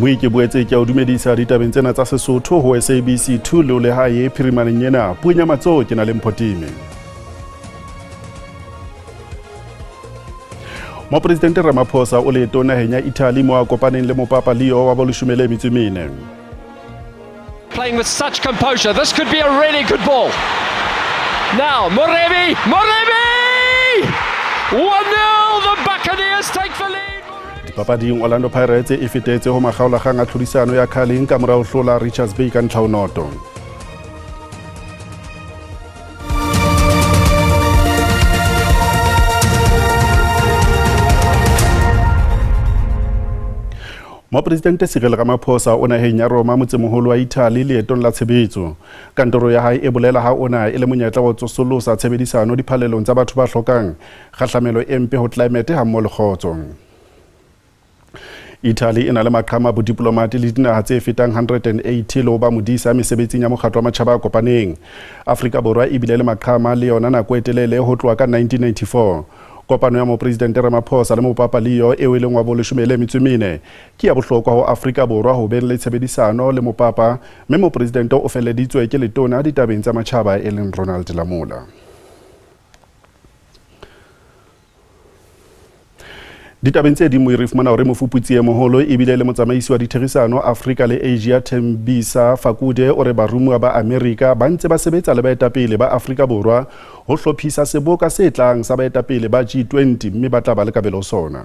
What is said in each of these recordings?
Moi ke boetse ke a o dumedisa ditabeng tsena tsa Sesotho ho SABC 2 le o lehae phirimaneng ena. Puong ya matsoho ke na le Mphotime. Mopresidente Ramaphosa o leetong naheng ya Italy mo a kopaneng le Mopapa Leo wa boleshome le metso e mene. Playing with such composure. This could be a really good ball. Now, Morebi! Morebi! 1-0! The Buccaneers take the lead. Dipapading, Orlando Pirates e fetetse ho makgaolakgang a tlhodisano ya Carling ka mora ho hlola Richards Bay ka ntlha ho noto. Mopresidente Cyril Ramaphosa o naheng ya Roma motsemoholo wa Italy leetong la tshebetso. Kantoro ya hae e bolela ha ona e le monyetla wa ho tsosolosa tshebedisano diphallelong tsa batho ba hlokang kgahlamelo e mpe ho tlelaemete hammoho le kgotso. Italy e na le maqhama a bodiplomate le dinaha tse fetang 180 le ho ba modisa mesebetsing ya mokgatlo wa matjhaba a kopaneng. Afrika Borwa e bile le maqhama le yona nako e telele ho tloha ka 1994. Kopano ya Mopresidente Ramaphosa le Mopapa Leo eo e leng wa boleshome le metso e mene ke ya bohlokwa ho Afrika Borwa ho beng le tshebedisano le Mopapa mme Mopresidente o feleditswe ke letona ditabeng tsa matjhaba e leng Ronald Lamola. Ditabeng tse ding re fumana hore mofuputsi e moholo ebile le motsamaisi wa ditherisano Afrika le Asia Thembisa Fakude o re barumuwa ba Amerika ba ntse ba sebetsa le baetapele ba Afrika Borwa ho hlophisa seboka se tlang sa baetapele ba G20 mme ba tla ba le kabelo sona.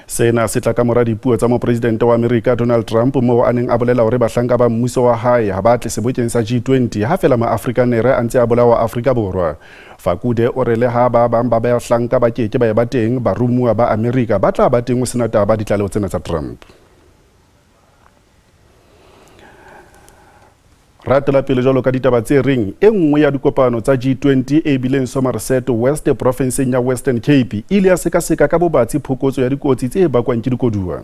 Sena se tla ka mora dipuo tsa mopresidente wa Amerika Donald Trump moo a neng a bolela hore bahlanka ba mmuso wa hae ha ba tle sebokeng sa G20 ha fela Maafrikanere a ntse a bolawa Afrika Borwa. Fakude o re le ha ba bang ba bahlanka ba keke ba eba teng, baromuwa ba Amerika ba tla ba teng ho sena taba ditlaleho tsena tsa Trump. Re atela pele jwalo ka ditaba tse reng e nngwe ya dikopano tsa G20 e bileng Somerset West profenseng ya Western Cape e ile ya sekaseka ka bobatsi phokotso ya dikotsi tse bakwang ke dikoduwa.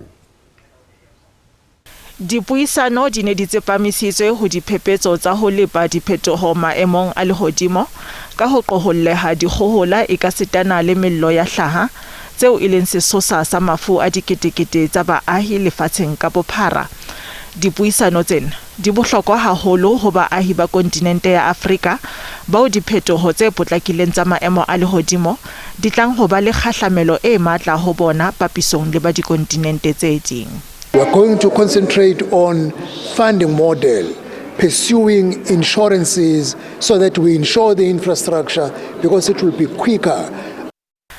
Dipuisano di ne di tsepamisitswe ho diphephetso tsa ho lepa diphetoho maemong a lehodimo ka ho qoholleha dikgohola ekasitana le mello ya hlaha tseo e leng sesosa sa mafu a diketekete tsa baahi lefatsheng ka bophara. Dipuisano tsena di bohlokwa haholo ho baahi ba kontinente ya Afrika bao diphetoho tse potlakileng tsa maemo a lehodimo di tlang ho ba le kgahlamelo e matla ho bona papisong le ba dikontinente tse ding. We are going to concentrate on funding model, pursuing insurances so that we insure the infrastructure because it will be quicker.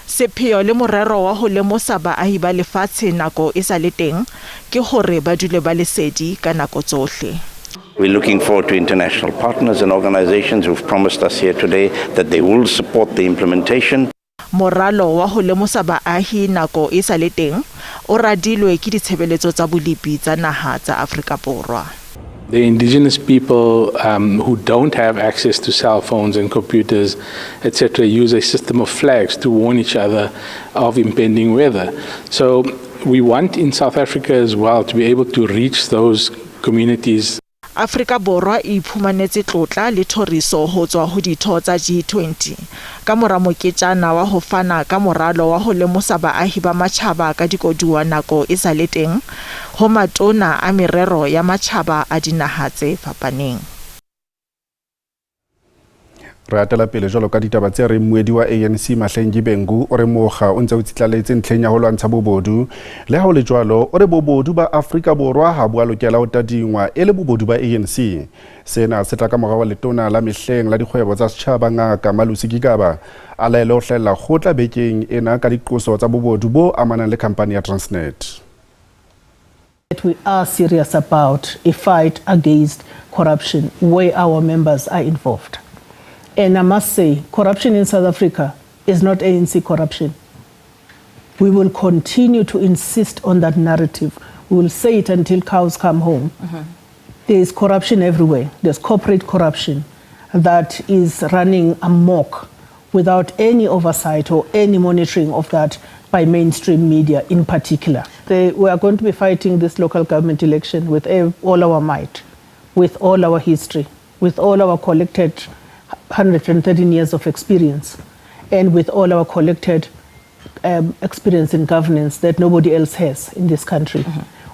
Sepheo le morero wa ho lemosa baahi ba lefatshe nako e sa le teng ke hore ba dule ba le sedi ka nako tsohle. We're looking forward to international partners and organizations who've promised us here today that they will support the implementation. Moralo wa ho lemosa baahi nako e sa le teng o radilwe ke ditshebeletso tsa bolepi tsa naha tsa Afrika Borwa. The indigenous people who don't have access to cell phones and computers, etc., use a system of flags to warn each other of impending weather. So we want in South Africa as well to be able to reach those communities. Afrika Borwa e iphumanetse tlotla le thoriso ho tswa ho ditho tsa G20 ka mora moketjana wa ho fana ka moralo wa ho lemosa baahi ba matjhaba ka dikoduwa nako e sa le teng ho matona a merero ya matjhaba a dinaha tse fapaneng. Re atela pele jwalo ka ditaba tse reng mmuedi wa ANC Mahlengi Bhengu o re mokga o ntse o tsitlaletse ntlheng ya ho lwantsha bobodu. Le ha ho le jwalo, o re bobodu ba Afrika Borwa ha bo a lokela ho tadingwa e le bobodu ba ANC. Sena se tla ka morao letona la mehleng la dikgwebo tsa setjhaba Ngaka Malusi Gigaba a laele ho hlahella kgotla bekeng ena ka diqoso tsa bobodu bo amanang le khampani ya Transnet. We are serious about a fight against corruption where our members are involved. And I must say, corruption in South Africa is not ANC corruption. We will continue to insist on that narrative. We will say it until cows come home. There is corruption everywhere. There's corporate corruption that is running amok without any oversight or any monitoring of that by mainstream media in particular. We are going to be fighting this local government election with all our might, with all our history, with all our collected 113 years of experience, and with all our collected experience in governance that nobody else has in this country.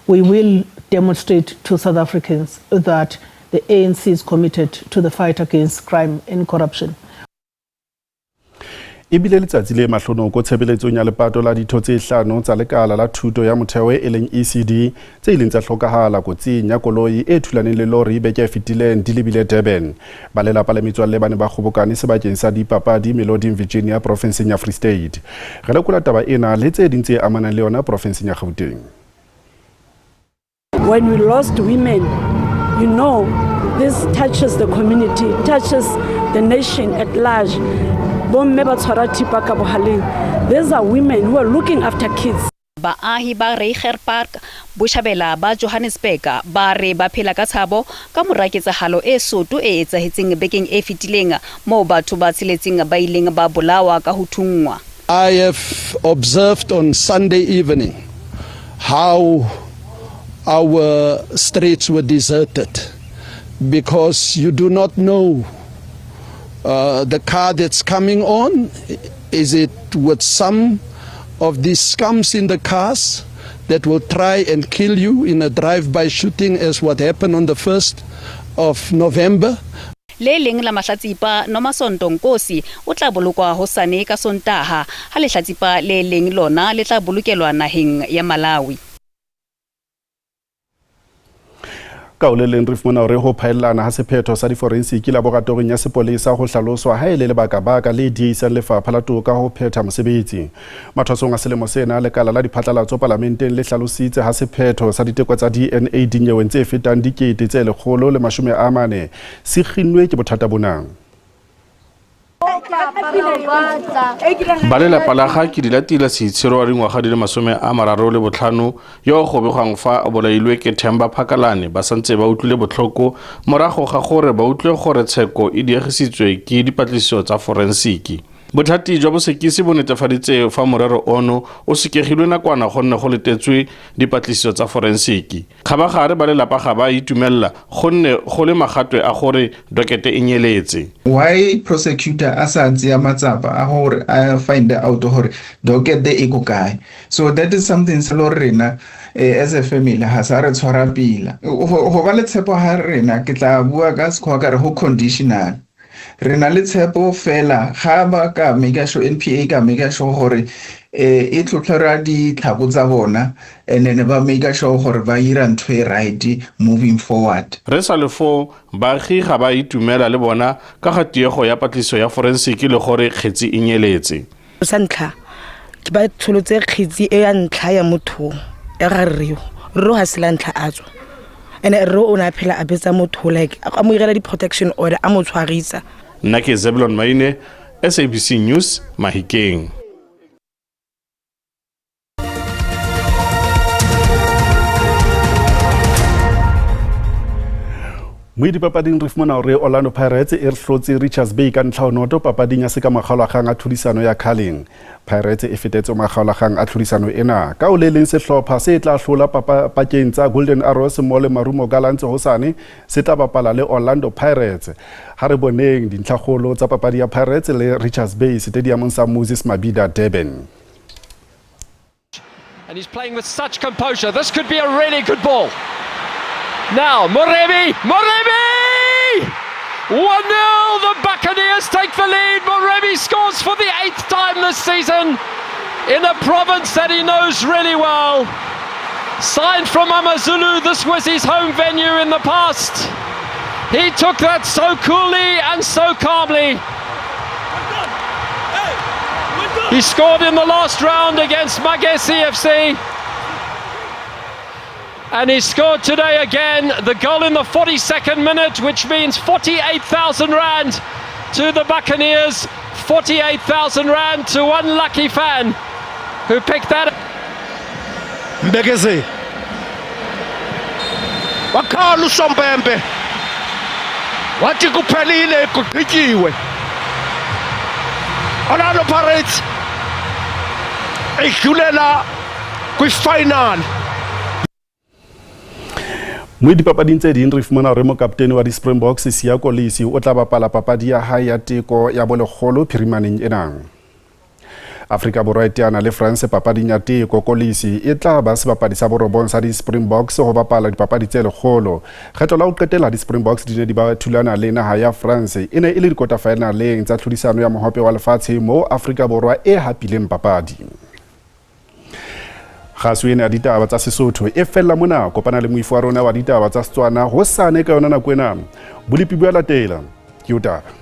We will demonstrate to South Africans that the ANC is committed to the fight against crime and corruption. E bile letsatsi le mahlonoko tshebeletsong ya lepato la ditho tse hlano tsa lekala la thuto ya motheo e leng ECD tse ileng tsa hlokahala kotsing ya koloi e thulaneng le lori beke e fetileng di lebile Durban. Ba lelapa le metswalle ba ne ba kgobokane sebakeng sa dipapadi Meloding Virginia profenseng ya Free State. Re lekola taba ena le tse ding tse amanang le yona profenseng ya Gauteng. When we lost women, this touches the community, touches the nation at large. Bomme ba tshwara thipa ka bohaleng. These are women who are looking after kids. Baahi ba Reiger Park botjhabela ba Johannesburg ba re ba phela ka tshabo ka mora ketsahalo e soto e etsahetseng bekeng e fetileng moo batho ba tsheletseng ba ileng ba bolawa ka ho thunngwa. I have observed on Sunday evening how our streets were deserted because you do not know the car that's coming on. Is it with some of these scums in the cars that will try and kill you in a drive-by shooting as what happened on the 1st of November? Le leng la mahlatsipa Nomasonto Nkosi o tla bolokwa hosane ka Sontaha ha lehlatsipa le leng lona le tla bolokelwa naheng ya Malawi. Ka ho le leng re fumana hore ho phaellana ha sephetho sa diforensiki laboratoring ya sepolesa ho hlaloswa ha e le lebaka-baka le diehisang lefapha la toka ho phetha mosebetsi. Mathwasong a selemo sena, lekala la diphatlalatso palamenteng le hlalositse ha sephetho sa diteko tsa DNA dinyeweng tse fetang 140 se kginnwe ke bothata bona. Ba lelapa la ga Kedilatile Seitshiro wa dingwaga di le 35 yo go begwang fa a bolailwe ke Themba Phakalane ba santse ba utlwile botlhoko morago ga gore ba utlwe gore tsheko e diegisitswe ke dipatlisiso tsa forensiki. Bothati jwa bosekisi bo netefaditse fa morero ono o sekegilwe nakwana gonne go letetswe dipatlisiso tsa forensiki. Kgabagare ba lelapa ga ba itumella gonne go le magatwe a gore dokete e nyeletse. Why prosecutor a sa tseya matsapa a gore a find out gore dokete e ko kae? So that is something se le rena as a family ha sa re tshwara pila. Go ba le tshepo ha rena ke tla bua ka sekgowa ka re go conditional. Re na le tshepo fela ga ba ka make sure NPA ka make sure gore e tlhotlhora ditlhako tsa bona and then ba make sure gore ba ira ntho e right moving forward. Re sa le foo baagi ga ba itumela le bona ka ga tiego ya patlisiso ya forensiki le gore kgetsi e nyeletse. Sa ntlha ke ba tsholotse kgetsi e ya ntlha ya motho ya ga rreo. Rreo ga se la ntlha a tswa. And rreo o ne a phela a betsa motho like a mo irela di-protection order a mo tshwarisa. Nna ke Zebulon Maine, SABC News, Mahikeng. Mo dipapading re fumana hore Orlando Pirates e hlotse Richards Bay ka ntlha ho noto papading ya seka makgaolakgang a tlhodisano ya Carling. Pirates e fetetse makgaolakgang a tlhodisano ena. Ka ho le leng sehlopha se tla hlola pakeng tsa Golden Arrows mmoho le Marumo Gallants hosane se tla bapala le Orlando Pirates. Ha re boneng dintlhakgolo tsa papadi ya Pirates le Richards Bay stadiumong sa Moses Mabhida, Durban. And he's playing with such composure. This could be a really good ball. Now, Moremi! Moremi! 1-0, the Buccaneers take the lead. Moremi scores for the 8th time this season in a province that he knows really well. Signed from AmaZulu, this was his home venue in the past. He took that so coolly and so calmly. He scored in the last round against Magesi FC. And he scored today again, the goal in the 42nd minute, which means 48,000 rand to the Buccaneers, 48,000 rand to one lucky fan who picked that. Mbekezeli wakhala usompempe wathi kuphelile kugqityiwe. Orlando Pirates idlulela kwi-final. Mo dipapading tse ding re fumana hore mokaptene wa di-Springboks Siya Kolisi o tla bapala papadi ya hae ya teko ya bolekgolo phirimaneng ena. Afrika Borwa e teana le France papading ya teko. Kolisi e tla ba sebapadi sa borobong sa di-Springboks ho bapala dipapadi tse lekgolo. Kgetlo la ho qetela di-Springboks di ne di ba thulana le naha ya France e ne e le dikotafaenaleng tsa tlhodisano ya Mohope wa Lefatshe moo Afrika Borwa e hapileng papadi. Kgaso ena ya ditaba tsa Sesotho e fella mona. Kopana le moifo wa rona wa ditaba tsa Setswana hosane ka yona nako ena. Bolepi bo a latela. Ke o taba.